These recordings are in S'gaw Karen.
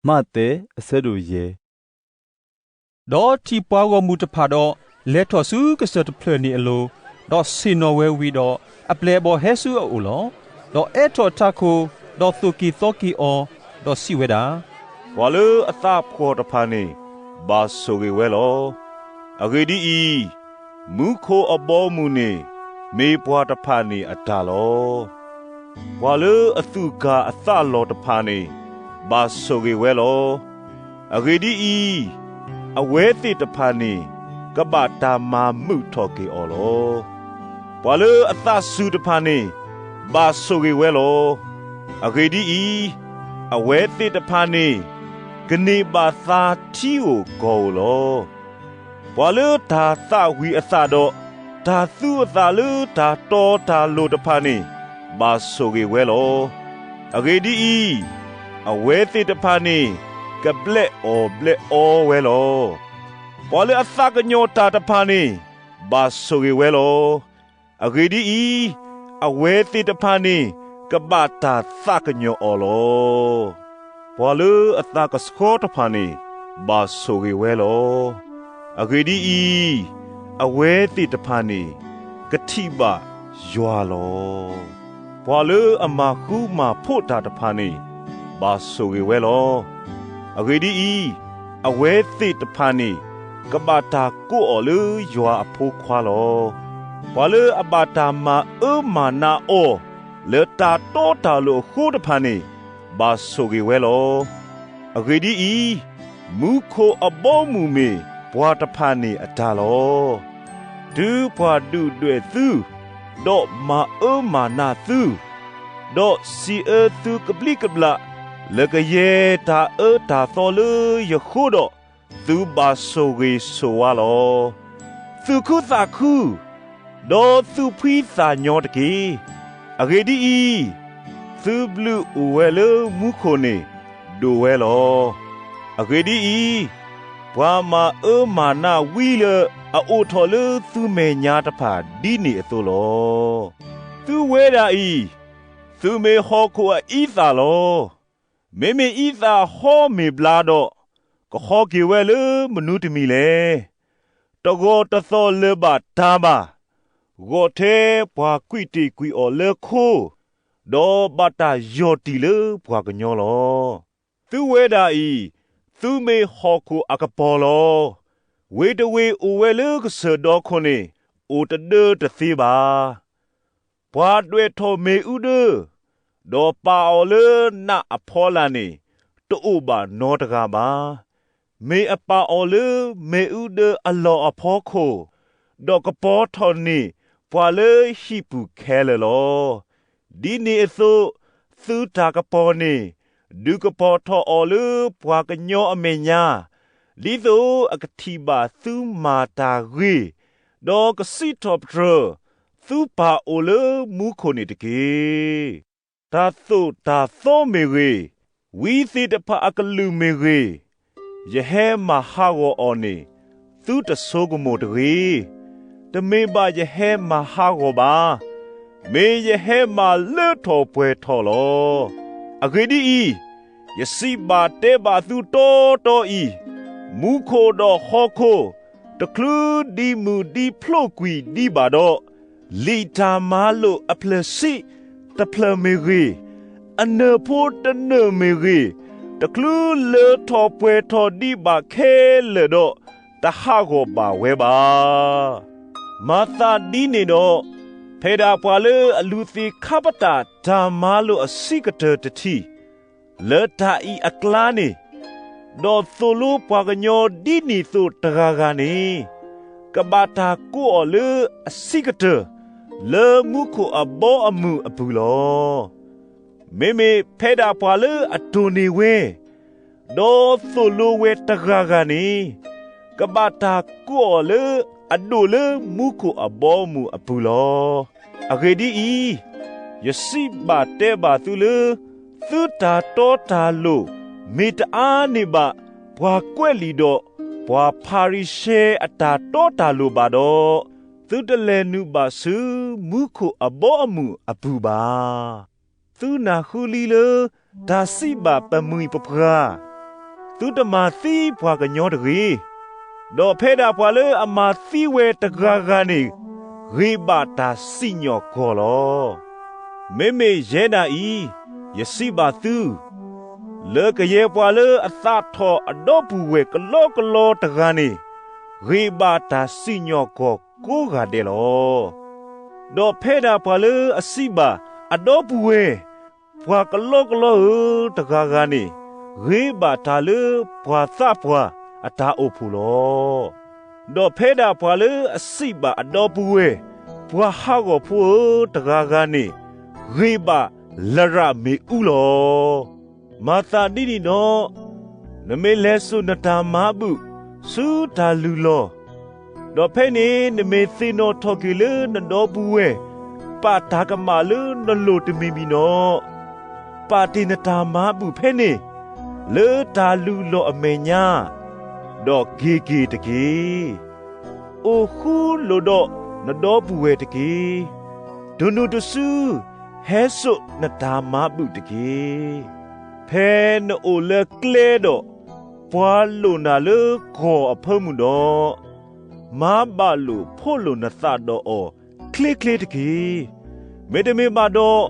မးသဲ အဆၢဒိၣ်ယဲၢ်. ဒီးထံၣ်ပှၤဂီၢ်မုၢ်တဖၣ်ဒီး, လဲၤထီၣ်ဆူကစၢၢ်တဖျၢၣ်န့ၣ်အလိၤ, ဒီးဆ့ၣ်နီၤဝဲဝံၤဒီး, အပျဲၢ်အဘီၣ်ဟဲဆူအအိၣ်လီၤ. ဒီးအဲၣ်ထီၣ်ထးခိၣ်, ဒီးသိၣ်က့ၤသီက့ၤအီၤ, ဒီးစံးဝဲဒၣ်, ပှၤလၢအသးဖှီၣ်တဖၣ်န့ၣ်, ဘၣ်ဆိၣ်ဂ့ၤဝဲလီၤ. အဂ့ၢ်ဒ်အံၤ, မူခိၣ်အဘီအမုၢ်န့ၣ်, မ့ၢ်ပှၤတဖၣ်န့ၣ်အတၢ်လီၤ. ပှၤလၢအသူၣ်ကၢ်အသးလီၢ်တဖၣ်န့ၣ်, ဘၣ်ဆိၣ်ဂ့ၤဝဲလီၤ. အဂ့ၢ်ဒ်အံၤ, အဝဲသ့ၣ်တဖၣ်န့ၣ်, ကဘၣ်တၢ်မၤမုာ်ထီၣ်က့ၤအီၤလီၤ. ပှၤလၢအသးစူၤတဖၣ်န့ၣ်, ဘၣ်ဆိၣ်ဂ့ၤဝဲလီၤ. အဂ့ၢ်ဒ်အံၤ, အဝဲသ့ၣ်တဖၣ်န့ၣ်, ကန့ၢ်ဘၣ်သါထံဧိၤကီၢ်ဧိၤလီၤ. ပှၤလၢတၢ်သၣ်ဝံၤအသၣ်ဒီး, တၢ်သူအသးလၢတၢ်တီတၢ်လိၤတဖၣ်န့ၣ်, ဘၣ်ဆိၣ်ဂ့ၤဝဲလီၤ. အဂ့ၢ်ဒ်အံၤ, အဝဲသ့ၣ်တဖၣ်န့ၣ်, ကဘျဲးအီၣ်ဘျဲးအီဝဲလီၤ. ပှၤလၢအသးကညီၤတၢ်တဖၣ်န့ၣ်, ဘၣ်ဆိၣ်ဂ့ၤဝဲလီၤ. အဂ့ၢ်ဒ်အံၤ, အဝဲသ့ၣ်တဖၣ်န့ၣ်, ကဘၣ်တၢ်သးကညီၤအီၤလီၤ. ပှၤလၢအသးကဆှီတဖၣ်န့ၣ်, ဘၣ်ဆိၣ်ဂ့ၤဝဲလီၤ. အဂ့ၢ်ဒ်အံၤ, အဝဲသ့ၣ်တဖၣ်န့ၣ်, ကထံၣ်ဘၣ်ယွၤလီၤ. ပှၤလၢအမၤဃူမၤဖိးတၢ်တဖၣ်န့ၣ်, ဘၣ်ဆိၣ်ဂ့ၤဝဲလီၤ. အဂ့ၢ်ဒ်အံၤ, အဝဲသ့ၣ်တဖၣ်န့ၣ်, ကဘၣ်တၢ်ကိးအီၤလၢယွၤအဖိခွါလီၤ. ပှၤလၢအဘၣ်တၢ်မၤအၢမၤနးအီၤ, လၢတၢ်တီတၢ်လိၤအဃိတဖၣ်န့ၣ်, ဘၣ်ဆိၣ်ဂ့ၤဝဲလီၤ. အဂ့ၢ်ဒ်အံၤ, မူခိၣ်အဘီအမုၢ်မ့ၢ်ပှၤတဖၣ်န့ၣ်အတၢ်လီၤ. တုၤပှၤဒုၣ်ဒွဲၣ်သု, ဒီးမၤအၢမၤနးသု, ဒီးစံးအၢသုကဘျံးကဘျၣ်, လၢကယဲၢ်တၢ်အၢတၢ်သီလၢယဃိဒီး, သုဘၣ်ဆိၣ်ဂ့ၤဆိၣ်ဝါလီၤ. သူၣ်ခုသးခု, ဒီးသူၣ်ဖှံသးညီတက့ၢ်. အဂ့ၢ်ဒ်အံၤ, သုဘျုးအိၣ်ဝဲလၢမူခိၣ်န့ၣ်, ဒိၣ်ဝဲလီၤ. အဂ့ၢ်ဒ်အံၤ, ပှၤမၤအၢမၤနးဝံလၢအအိၣ်ထီၣ်လၢသုမဲာ်ညါတဖၣ်ဒ်န့ၣ်အသိးလီၤ. သုဝဲဒၣ်အံၤ, သုမ့ၢ်ဟီၣ်ခိၣ်အအံသၣ်လီၤ. မ့မ့ၢ်အံသၣ်ဟီမ့ၢ်ဘျါဒီး, ကဟီက့ၤဝဲလၢမနုၤတမံၤလဲၣ်. တဂီၢ်တသီၣ်လၢၤဘၣ်တၢ်ဘၣ်, ဂီၢ်ထဲပှၤကွံာ်တ့ၢ်ကွံာ်အီၤလၢခိ, ဒီးဘၣ်တၢ်ယီၢ်တံၢ်လၢပှၤကညီလီၤ. သုဝဲဒၣ်အံၤ, သုမ့ၢ်ဟီၣ်ခိၣ်အကပီၤလီၤ. ဝ့ၢ်တဝ့ၢ်အိၣ်ဝဲလၢကစၢၢ်ဒီခိၣ်န့ၣ်, အိၣ်တဒၢတသ့ဘၣ်. ပှၤဒွဲၣ်ထီၣ်မ့ၣ်အူဒၢ, ဒီးပာ်အီၤလၢနးအဖီလာ်န့ၣ်, တအိၣ်ဘၣ်နီတဂၤဘၣ်. မ့ၢ်အပာ်အီၤလၢမ့ၣ်အူဒၢအလီၢ်အဖီခိၣ်, ဒီးကပီၤထီၣ်န့ၢ်ပှၤလၢဟံၣ်ပူၤခဲလၢာ်လီၤ. ဒ်န့ၣ်အသိး, သုတၢ်ကပီၤန့ၣ်, ဒုးကပီၤထီၣ်အီၤလၢပှၤကညီအမဲာ်ညါ, ဒ်သိးအကထံၣ်ဘၣ်သုမၤတၢ်ဂ့ၤ, ဒီးကစံးထီၣ်ပတြၢၤသုပၢ်အိၣ်လၢမူခိၣ်န့ၣ်တက့ၢ်. တၢ်သိၣ်တၢ်သီမ့ၢ်ဂ့ၤ, ဝံသ့ၣ်တဖၣ်အကလုၢ်မ့ၢ်ဂ့ၤ, ယဟဲမၤဟးဂီၤအီၤန့ၣ်, သုတဆိကမိၣ်တဂ့ၤ. တမ့ၢ်ဘၣ်ယဟဲမၤဟးဂီၤဘၣ်. မ့ၢ်ယဟဲမၤလၢထီၣ်ပှဲၤထီၣ်လီၤ. အဂ့ၢ်ဒ်အံၤ, ယစံးဘၣ်တဲဘၣ်သုတီတီအံၤ, မူခိၣ်ဒီးဟီၣ်ခိၣ်, တချုးဒံးမုၢ်ဒံးဖျိကွံာ်ဒံးဘၣ်ဒီး, လံာ်တၢ်မၤလိာ်အဖျၢၣ်ဆံးတဖျၢၣ်မ့ၢ်ဂ့ၤ, အနၢၢ်ဖိတနၢၢ်မ့ၢ်ဂ့ၤ, တချုးလၢထီၣ်ပှဲၤထီၣ်ဒံးဘၣ်ခဲလၢာ်ဒီး, တဟးဂီၤဘၣ်ဝဲဘၣ်. မၤသးဒ်န့ၣ်ဒီး, ဖဲဒၣ်ပှၤလၢအလူၤသ့ခါပတာ်တၢ်မၤလိာ်အဆံးကတၢၢ်တထံၣ်, လၢတၢ်အံၤအကျါန့ၣ်, ဒီးသိၣ်လိပှၤကညီဒ်န့ၣ်သိးတဂၤဂၤန့ၣ်, ကဘၣ်တၢ်ကိးအီၤလၢအဆံးကတၢၢ်, လၢမူခိၣ်အဘီအမုၢ်အပူၤလီၤ. မ့မ့ၢ်ဖဲဒၣ်ပှၤလၢအတိၢ်န့ၢ်ဝဲ, ဒီးသိၣ်လိဝဲတဂၤဂၤန့ၣ်, ကဘၣ်တၢ်ကိးအီၤလၢအဒိၣ်လၢမူခိၣ်အဘီအမုၢ်အပူၤလီၤ. အဂ့ၢ်ဒ်အံၤ, ယစံးဘၣ်တဲဘၣ်သုလၢ, သုတၢ်တီတၢ်လိၤမ့ၢ်တအါန့ၢ်ဘၣ် ပှၤကွဲးလံာ်ဒီးပှၤဖၤရံၤၡဲအတၢ်တီတၢ်လိၤဘၣ်ဒီး, သုတလဲၤနုာ်ဘၣ်ဆူမူခိၣ်အဘီအမုၢ်အပူၤဘၣ်. သုနၢ်ဟူလံလၢတၢ်စံးဘၣ်ပမှံၤပပှၢ်, သုတမၤသံပှၤကညီတဂ့ၤ. ဒီးဖဲဒၣ်ပှၤလၢအမၤသံဝဲတဂၤဂၤန့ၣ်, ဂ့ၤဘၣ်တၢ်စံၣ်ညီၣ်ကွီၢ်လီၤ. မ့မ့ၢ်ယဲဒၣ်အံၤ, ယစံးဘၣ်သု, လၢကယဲၢ်ပှၤလၢအသးထီၣ်အဒီပုၢ်ဝဲၢ်ကလီကလီတဂၤန့ၣ်, ဂ့ၤဘၣ်တၢ်စံၣ်ညီၣ်ကွီၢ်ကိးဂၤဒဲးလီၤ. ဒီးဖဲဒၣ်ပှၤလၢအစံးဘၣ်အဒီပုၢ်ဝဲၢ်, ပှၤကလီကလီဧၢ, တဂၤဂၤန့ၣ်, ဂ့ၤဘၣ်တၢ်လၢပှၤသးပှၢ်အတၢ်အိၣ်ဖှိၣ်လီၤ. ဒီးဖဲဒၣ်ပှၤလၢအစံးဘၣ်အဒီပုၢ်ဝဲၢ်, ပှၤဟးဂီၤဖိဧၢ, တဂၤဂၤန့ၣ်, ဂ့ၤဘၣ်လရာ်မ့ၣ်အူလီၤ. မၤသးဒ်န့ၣ်ဒီး, နမ့ၢ်လဲၤစိာ်နတၢ်မၤဘူၣ်ဆူတၢ်လုၢ်လီၢ်, ဒီးဖဲန့ၣ်နမ့ၢ်သ့ၣ်နီၣ်ထီၣ်က့ၤလၢနဒီပုၢ်ဝဲၢ် ပာ်တၢ်ကမၣ်လၢနလိၤတမံၤမံၤဒီး, ပာ်တ့ၢ်နတၢ်မၤဘူၣ်ဖဲန့ၣ် လၢတၢ်လုၢ်လီၢ်အမဲာ်ညါ, ဒီးက့ၤက့ၤတက့ၢ်. အိၣ်ဃူလိာ်ဒီးနဒီပုၢ်ဝဲၢ်တက့ၢ်. တနုၤတစု ဟဲစိာ်နတၢ်မၤဘူၣ်တက့ၢ်. ဖဲနအိၣ်လၢကျဲဒီး, ပှၤလိာ်နၤလၢကီၢ်အဖၢမုၢ်ဒီး, မၤဘၣ်လိာ်ဖိးလိာ်နသးဒီးအီၤချ့ချ့တက့ၢ်. မ့တမ့ၢ်ဘၣ်ဒီး,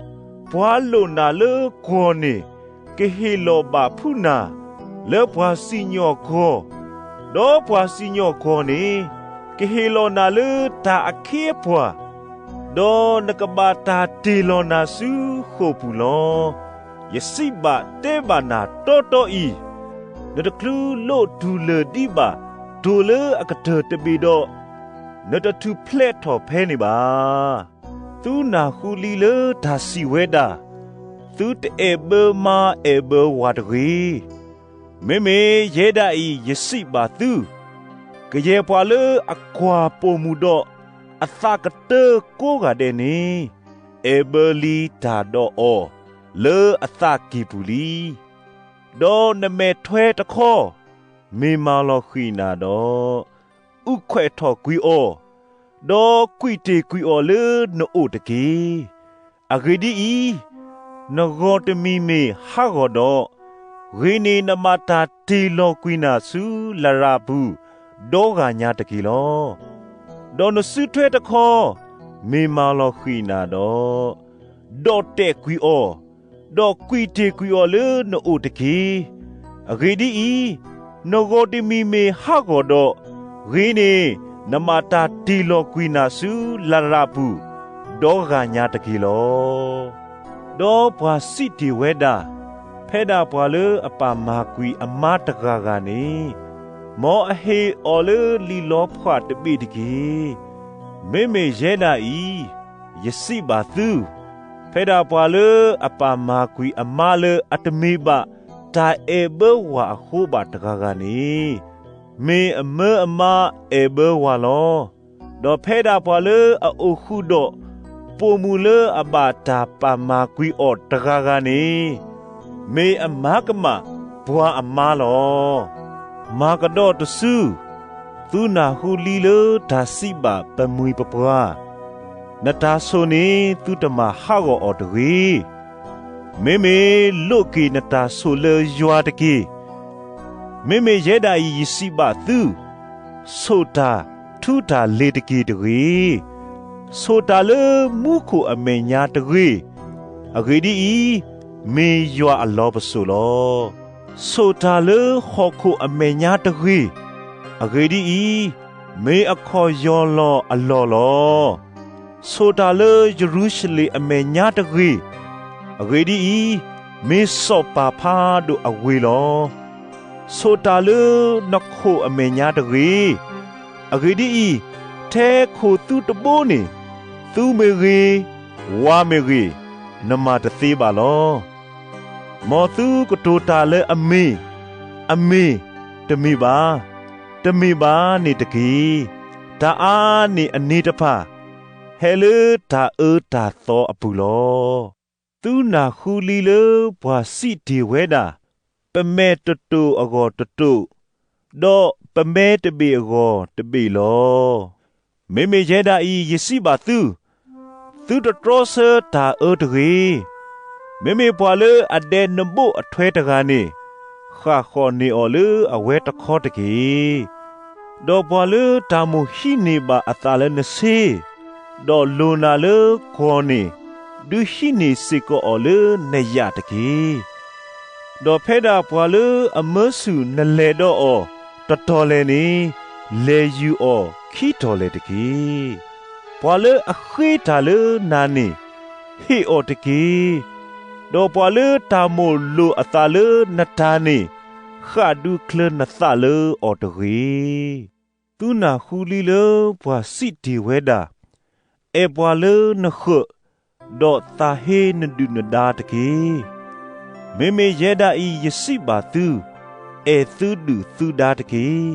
ပှၤလိာ်နၤလၢကီၢ်န့ၣ် ကဟ့ၣ်လီၤဘၣ်ဖှူနၤ လၢပှၤစံၣ်ညီၣ်ကွီၢ်, ဒီးပှၤစံၣ်ညီၣ်ကွီၢ်န့ၣ် ကဟ့ၣ်လီၤနၤလၢတၢ်အခ့အပှၤ, ဒီးနကဘၣ်တၢ်တ့ၢ်လီၤနၤဆူဃိာ်ပူၤလီၤ. ယစံးဘၣ်တဲဘၣ်နၤတီတီအံၤ, နတချုးလိးတူၢ်လၢာ်ဒံးဘၣ်တိၢ်လၢအကတၢၢ်တဘ့ၣ်ဒီး, နတထုးဖျဲးထီၣ်ဖဲန့ၣ်ဘၣ်. သုနၢ်ဟူလံလၢတၢ်စံးဝဲဒၣ်, သုတအဲၣ်ဘၢမါအဲၣ်ဘၢဝၤတဂ့ၤ. မ့မ့ၢ်ယဲဒၣ်အံၤယစံးဘၣ်သု, ကယဲၢ်ပှၤလၢအကွၢ်ပိာ်မုၣ်ဒီးအသးကတၢၢ်ကိးဂၤဒဲးန့ၣ်, အဲၣ်ဘၢလံတၢ်ဒီးအီၤလၢအသးကံၢ်ပူၤလံ. ဒီးနမဲာ်ထွဲတခီ, မ့ၢ်မၤလီၤဃံၤနၤဒီး, အုၣ်ခွဲးထီၣ်ကွံာ်အီၤ, ဒီးကွံာ်တ့ၢ်ကွံာ်အီၤလၢနအိၣ်တက့ၢ်. အဂ့ၢ်ဒ်အံၤ, နဂီၢ်တမံၤမ့ၢ်ဟးဂီၤဒီး, ဂ့ၤန့ၢ်နမၤတၢ်တ့ၢ်လီၤကွံာ်နၤဆူလရာ်ပူၤ ဒီဂၤညါတက့ၢ်လီၤ. ဒီးနစုထွဲတခီ, မ့ၢ်မၤလီၤဃံၤနၤဒီး, ဒီးတဲာ်ကွံာ်အီၤ, ဒီးကွံာ်တ့ၢ်ကွံာ်အီၤလၢနအိၣ်တက့ၢ်. အဂ့ၢ်ဒ်အံၤ, နဂီၢ်တမံၤမ့ၢ်ဟးဂီၤဒီး, ဂ့ၤန့ၢ်နမၤတၢ်တ့ၢ်လီၤကွံာ်နၤဆူလရာ်ပူၤ ဒီဂၤညါတက့ၢ်လီၤ. ဒီးပှၤစံးတ့ၢ်ဝဲဒၣ်, ဖဲဒၣ်ပှၤလၢအပာ်မၤကွံာ်အမါတဂၤဂၤန့ၣ်, မ်အဟ့ၣ်အီၤလၢလံာ်လီဖးတဘ့ၣ်တက့ၢ်. မ့မ့ၢ်ယဲဒၣ်အံၤ, ယစံးဘၣ်သု, ဖဲဒၣ်ပှၤလၢအပာ်မၤကွံာ်အမါလၢအတမ့ၢ်ဘၣ်တၢ်အဲၣ်ဘၢဝၤအဃိဘၣ်တဂၤဂၤန့ၣ်, မ့ၢ်အမၢအမါအဲၣ်ဘၢဝၤလီၤ. ဒီးဖဲဒၣ်ပှၤလၢအအိၣ်ဃူဒီးပိာ်မုၣ်လၢအဘၣ်တၢ်ပာ်မၤကွံာ်အီၤတဂၤဂၤန့ၣ်, မ့ၢ်အမၤကမၣ်ပှၤအမါလီၤ. မၤကဒီးတစု, သုနၢ်ဟူလံလၢတၢ်စံးဘၣ်ပမှံၤပပှၢ်, နတၢ်ဆိၣ်န့ၣ်သုတမၤဟးဂီၤအီၤတဂ့ၤ. မ့မ့ၢ်လိးက့ၤနတၢ်ဆိၣ်လၢယွၤတက့ၢ်. မ့မ့ၢ်ယဲဒၣ်အံၤယစံးဘၣ်သု, ဆိၣ်တၢ်ထူတၢ်လ့ၤတက့ၢ်တဂ့ၤ. ဆိၣ်တၢ်လၢမူခိၣ်အမဲာ်ညါတဂ့ၤ. အဂ့ၢ်ဒ်အံၤ, မ့ၢ်ယွၤအလီၢ်ပစိာ်လီၤ. ဆိၣ်တၢ်လၢဟီၣ်ခိၣ်အမဲာ်ညါတဂ့ၤ. အဂ့ၢ်ဒ်အံၤ, မ့ၢ်အခီၣ်ယီၢ်လီၤအလီၢ်လီၤ. ဆိၣ်တၢ်လၢယရူၤၡလ့ၣ်အမဲာ်ညါတဂ့ၤ. အဂ့ၢ်ဒ်အံၤ, မ့ၢ်စီၤပၤဖးဒိၣ်အဝ့ၢ်လီၤ. ဆိၣ်တၢ်လၢနခိၣ်အမဲာ်ညါတဂ့ၤ. အဂ့ၢ်ဒ်အံၤ, ထဲခိၣ်သုတဘိန့ၣ်, သုမ့ၢ်ဂ့ၤ, ဝၤမ့ၢ်ဂ့ၤ, နမၤတသ့ဘၣ်လီၤ. မ်သုကတိၤတၢ်လၢအမ့ၢ်, အမ့ၢ်, တမ့ၢ်ဘၣ်, တမ့ၢ်ဘၣ်န့ၣ်တက့ၢ်. တၢ်အါန့ၢ်အန့ၣ်တဖၣ်, ဟဲလၢတၢ်အၢတၢ်သီအပူၤလီၤ. သုနၢ်ဟူလံလၢပှၤစံးတ့ၢ်ဝဲဒၣ်, ပမဲာ်တတိာ်အဂီၢ်တတိာ်, ဒီးပမဲာ်တဘ့ၣ်အဂီၢ်တဘ့ၣ်လီၤ. မ့မ့ၢ်ယဲဒၣ်အံၤယစံးဘၣ်သု, သုတတြီဆၢတၢ်အၢတဂ့ၤ. မ့မ့ၢ်ပှၤလၢအဒဲးနဘိၣ်အထွဲတဂၤန့ၣ်, ဃၣ်ဃီၣ်န့ၢ်အီၤလၢအဝဲတခီတက့ၢ်. ဒီးပှၤလၢတၢ်မိၣ်ဟံးန့ၢ်ဘၣ်အသးလၢနဆ့, ဒီးလိၣ်နၤလၢကွီၢ်န့ၣ်, ဒုးဟံးန့ၢ်စ့ၢ်ကီးအီၤလၢနယာ်တက့ၢ်. ဒီးဖဲဒၣ်ပှၤလၢအမၢဆူၣ်နလဲၤဒီးအီၤတတီၤလဲၣ်န့ၣ်, လဲၤယုၢ်အီၤခံတီၤလဲၣ်တက့ၢ်. ပှၤလၢအဃ့တၢ်လၢနၤန့ၣ်, ဟ့ၣ်အီၤတက့ၢ်. ဒီးပှၤလၢတၢ်မိၣ်လိၣ်အသးလၢနတၢ်န့ၣ်, ဃၣ်ဒုးချၢနသးလၢအီၤတဂ့ၤ. သုနၢ်ဟူလံလၢပှၤစံးတ့ၢ်ဝဲဒၣ်, အဲၣ်ပှၤလၢနဃၢး, ဒီးသးဟ့နဒုၣ်နဒါတက့ၢ်. မ့မ့ၢ်ယဲဒၣ်အံၤယစံးဘၣ်သု, အဲၣ်သုဒုၣ်သုဒါတက့ၢ်.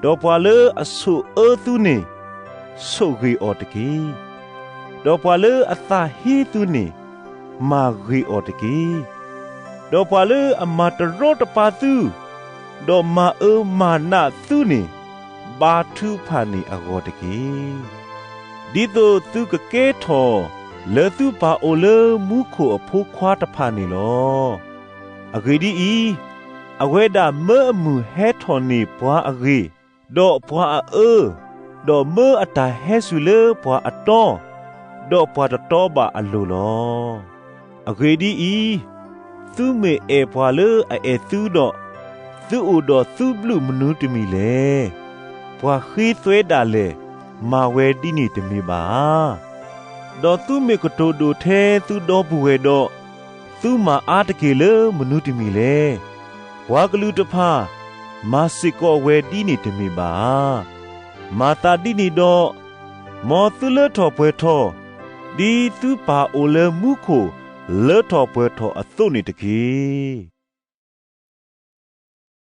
ဒီးပှၤလၢအဆိၣ်အၢသုန့ၣ်, ဆိၣ်ဂ့ၤအီၤတက့ၢ်. ဒီးပှၤလၢအသးဟ့သုန့ၣ်, မၤဂ့ၤအီၤတက့ၢ်. ဒီးပှၤလၢအမၤတရီတပါသု, ဒီးမၤအၢမၤနးသုန့ၣ်, ဘါထုကဖၣ်န့ၢ်အဂီၢ်တက့ၢ်. ဒ်သိးသုကကဲထီၣ်လၢသုပၢ်အိၣ်လၢမူခိၣ်အဖိခွါတဖၣ်န့ၣ်လီၤ. အဂ့ၢ်ဒ်အံၤ, အဝဲဒၣ်မၢအမုၢ်ဟဲထီၣ်န့ၢ်ပှၤအဂ့ၢ်, ဒီးပှၤအအၢ, ဒီးမၢအတၢ်ဟဲစူၤလၢပှၤအတီ, ဒီးပှၤတတီဘၣ်အလိၤလီၤ. အဂ့ၢ်ဒ်အံၤ, သုမ့ၢ်အဲၣ်ပှၤလၢအအဲၣ်သုဒီး, သုအိၣ်ဒီးသုဘျုးမနုၤတမံၤလဲၣ်. ပှၤဃ့သွဲဒၣ်လဲာ်, မၤဝဲဒ်န့ၣ်တမ့ၢ်ဘၣ်ဧါ. ဒီးသုမ့ၢ်ကတိၤဒိၣ်ထဲသုဒီပုၢ်ဝဲၢ်ဒီး, သုမၤအါတက့ၢ်လၢမနုၤတမံၤလဲၣ်. ပှၤကလုာ်တဖၣ်, မၤစ့ၢ်ကီးဝဲဒ်န့ၣ်တမ့ၢ်ဘၣ်ဧါ. မၤသးဒ်န့ၣ်ဒီး, မ်သုလၢထီၣ်ပှဲၤထီၣ်, ဒ်သုပၢ်အိၣ်လၢမူခိၣ်လၢထီၣ်ပှဲၤထီၣ်အသိးန့ၣ်တက့ၢ်.